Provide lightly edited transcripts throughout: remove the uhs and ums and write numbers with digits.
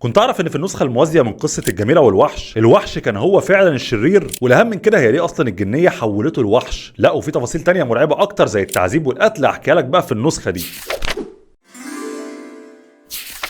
كنت اعرف ان في النسخة الموازيه من قصة الجميلة والوحش، الوحش كان هو فعلا الشرير، والاهم من كده هي ليه اصلا الجنيه حولته لوحش؟ لا وفي تفاصيل تانية مرعبة اكتر زي التعذيب والقتل احكيها لك بقى في النسخة دي.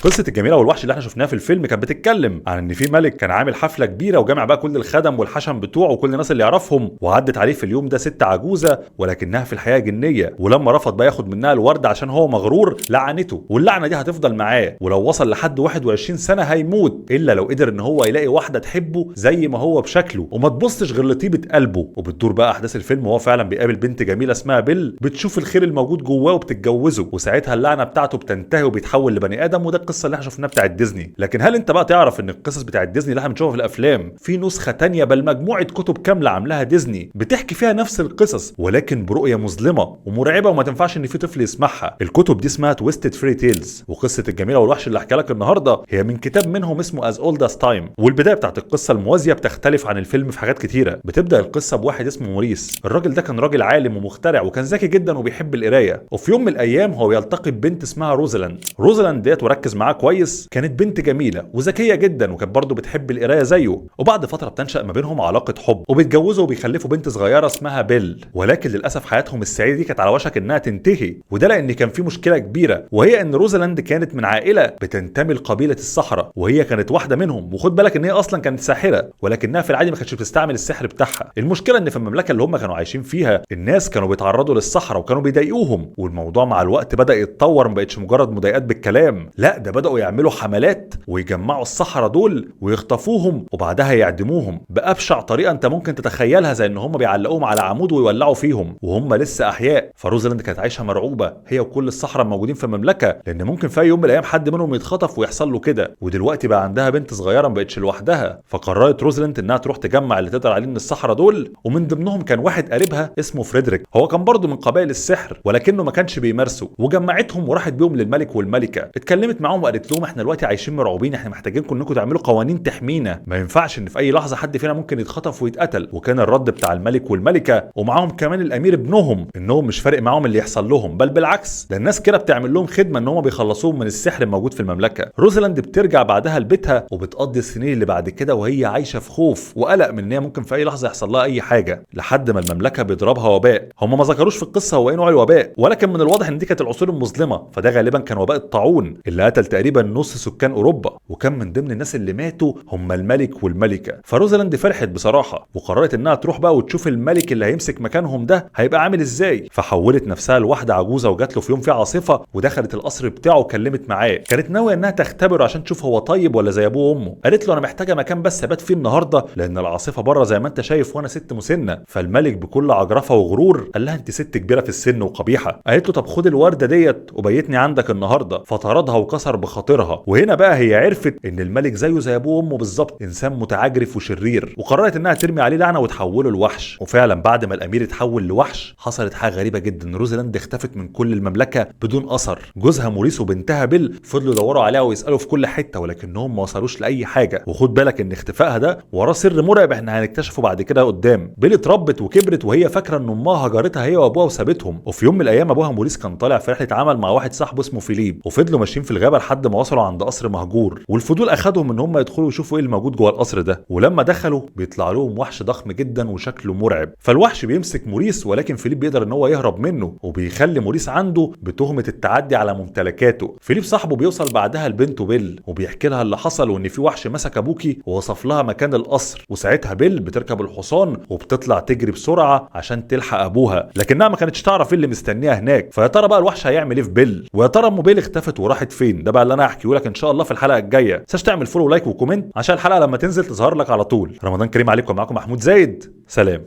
قصة الجميلة والوحش اللي احنا شفناها في الفيلم كانت بتتكلم عن ان في ملك كان عامل حفلة كبيرة وجمع بقى كل الخدم والحشم بتوعه وكل الناس اللي يعرفهم، وعدت عليه في اليوم ده ست عجوزه ولكنها في الحقيقة جنيه، ولما رفض بقى ياخد منها الورد عشان هو مغرور لعنته، واللعنة دي هتفضل معاه ولو وصل لحد 21 سنة هيموت الا لو قدر ان هو يلاقي واحدة تحبه زي ما هو بشكله وما تبصش غير لطيبه قلبه. وبتدور بقى احداث الفيلم وهو فعلا بيقابل بنت جميلة اسمها بيل، بتشوف الخير الموجود جواه وبتتجوزه، وساعتها اللعنة بتاعته بتنتهي وبيتحول لبني ادم. وده القصة اللي احنا شفناها بتاعت ديزني. لكن هل انت بقى تعرف ان القصص بتاعت ديزني اللي احنا بنشوفها في الافلام في نسخه تانية، بل مجموعة كتب كاملة عاملاها ديزني بتحكي فيها نفس القصص ولكن برؤية مظلمة ومرعبه وما تنفعش ان في طفل يسمعها؟ الكتب دي اسمها Twisted Fairy Tales، وقصة الجميلة والوحش اللي احكي لك النهارده هي من كتاب منهم اسمه As Old as Time. والبداية بتاعت القصة الموازيه بتختلف عن الفيلم في حاجات كتيرة. بتبدا القصة بواحد اسمه موريس، الراجل ده كان راجل عالم ومخترع وكان ذكي جدا وبيحب القراية، وفي يوم من الايام هو يلتقي ببنت اسمها روزلاند. روزلاند ديت وركز معاه كويس، كانت بنت جميلة وذكيه جدا وكانت برضه بتحب القراية زيه، وبعد فترة بتنشا ما بينهم علاقة حب وبيتجوزوا وبيخلفوا بنت صغيرة اسمها بيل. ولكن للاسف حياتهم السعيدة دي كانت على وشك انها تنتهي، وده لان كان في مشكلة كبيرة، وهي ان روزلاند كانت من عائلة بتنتمي لقبيله الصحراء وهي كانت واحدة منهم، وخد بالك ان هي اصلا كانت ساحرة ولكنها في العادي ما كانتش بتستعمل السحر بتاعها. المشكلة ان في المملكة اللي هم كانوا عايشين فيها الناس كانوا بيتعرضوا للصحراء وكانوا بيضايقوهم، والموضوع مع الوقت بدا يتطور، ما بقتش مجرد مضايقات بالكلام، لا ده بداوا يعملوا حملات ويجمعوا الصحراء دول ويخطفوهم وبعدها يعدموهم بابشع طريقه انت ممكن تتخيلها، زي ان هم بيعلقوهم على عمود ويولعوا فيهم وهم لسه احياء. فروزلاند كانت عايشه مرعوبه هي وكل الصحراء الموجودين في المملكة، لان ممكن في اي يوم من الايام حد منهم يتخطف ويحصل له كده. ودلوقتي بقى عندها بنت صغيرة ما بقتش لوحدها، فقررت روزلاند انها تروح تجمع اللي تقدر عليه من الصحراء دول، ومن ضمنهم كان واحد قريبها اسمه فريدريك، هو كان برضه من قبائل السحر ولكنه ما كانش بيمارسه. وجمعتهم وراحت بيهم للملك والملكة، اتكلمت معاهم وقالت لهم احنا دلوقتي عايشين مرعوبين، احنا محتاجينكم انكم تعملوا قوانين تحمينا، ما ينفعش ان في اي لحظة حد فينا ممكن يتخطف ويتقتل. وكان الرد بتاع الملك والملكة ومعاهم كمان الامير ابنهم انهم مش فارق معاهم اللي يحصل لهم، بل بالعكس ده الناس كده بتعمل لهم خدمة ان هم بيخلصوهم من السحر الموجود في المملكة. روزلاند بترجع بعدها لبيتها وبتقضي السنين اللي بعد كده وهي عايشه في خوف وقلق من ان هي ممكن في اي لحظة يحصل لها اي حاجة، لحد ما المملكة بيضربها وباء. هم ما ذكروش في القصة هو ايه نوع الوباء، ولكن من الواضح ان دي كانت العصور المظلمة، فده غالبا كان وباء الطاعون اللي قتل تقريبا نص سكان اوروبا، وكان من ضمن الناس اللي ماتوا هم الملك والملكة. فروزلاند فرحت بصراحة وقررت انها تروح بقى وتشوف الملك اللي هيمسك مكانهم ده هيبقى عامل ازاي. فحولت نفسها لواحدة عجوزه وجات له في يوم في عاصفة ودخلت القصر بتاعه وكلمت معاه، كانت ناوية انها تختبره عشان تشوف هو طيب ولا زي ابوه وامه. قالت له انا محتاجه مكان بس ابات فيه النهارده لان العاصفة بره زي ما انت شايف وانا ست مسنة. فالملك بكل عجرفه وغرور قال لها انت ست كبيرة في السن وقبيحه. قالت له طب خد الورده ديت وبيتني عندك النهارده. فطردها وكسر بخاطرها. وهنا بقى هي عرفت ان الملك زيه زي ابوه وامه بالظبط، انسان متعجرف وشرير، وقررت انها ترمي عليه لعنه وتحوله لوحش. وفعلا بعد ما الامير اتحول لوحش حصلت حاجة غريبة جدا، روزلاند اختفت من كل المملكة بدون اثر. جوزها موريس وبنتها بيل فضلوا يدوروا عليها ويسالوا في كل حتة ولكنهم ما وصلوش لاي حاجة. وخد بالك ان اختفائها ده وراه سر مرعب احنا هنكتشفه بعد كده قدام. بيل اتربت وكبرت وهي فاكره ان امها هجرتها هي وابوها وسابتهم. وفي يوم من الايام ابوها موريس كان طالع في رحله عمل مع واحد صاحبه اسمه فيليب، وفضلوا ماشيين في الغابة لحد ما وصلوا عند قصر مهجور، والفضول اخدهم ان هم يدخلوا يشوفوا ايه الموجود جوه القصر ده. ولما دخلوا بيطلع لهم وحش ضخم جدا وشكله مرعب. فالوحش بيمسك موريس ولكن فيليب بيقدر ان هو يهرب منه وبيخلي موريس عنده بتهمه التعدي على ممتلكاته. فيليب صاحبه بيوصل بعدها لبنته بيل وبيحكي لها اللي حصل وان في وحش مسك ابوكي ووصف لها مكان القصر. وساعتها بيل بتركب الحصان وبتطلع تجري بسرعة عشان تلحق ابوها، لكنها ما كانتش تعرف ايه اللي مستنيها هناك. فيا ترى بقى الوحش هيعمل ايه في بيل؟ ويا ترى ام بيل اختفت وراحت فين؟ ده بقى اللي انا هحكيه لك ان شاء الله في الحلقة الجاية. ما تنساش تعمل follow like و comment عشان الحلقة لما تنزل تظهر لك على طول. رمضان كريم عليكم، معاكم محمود زايد، سلام.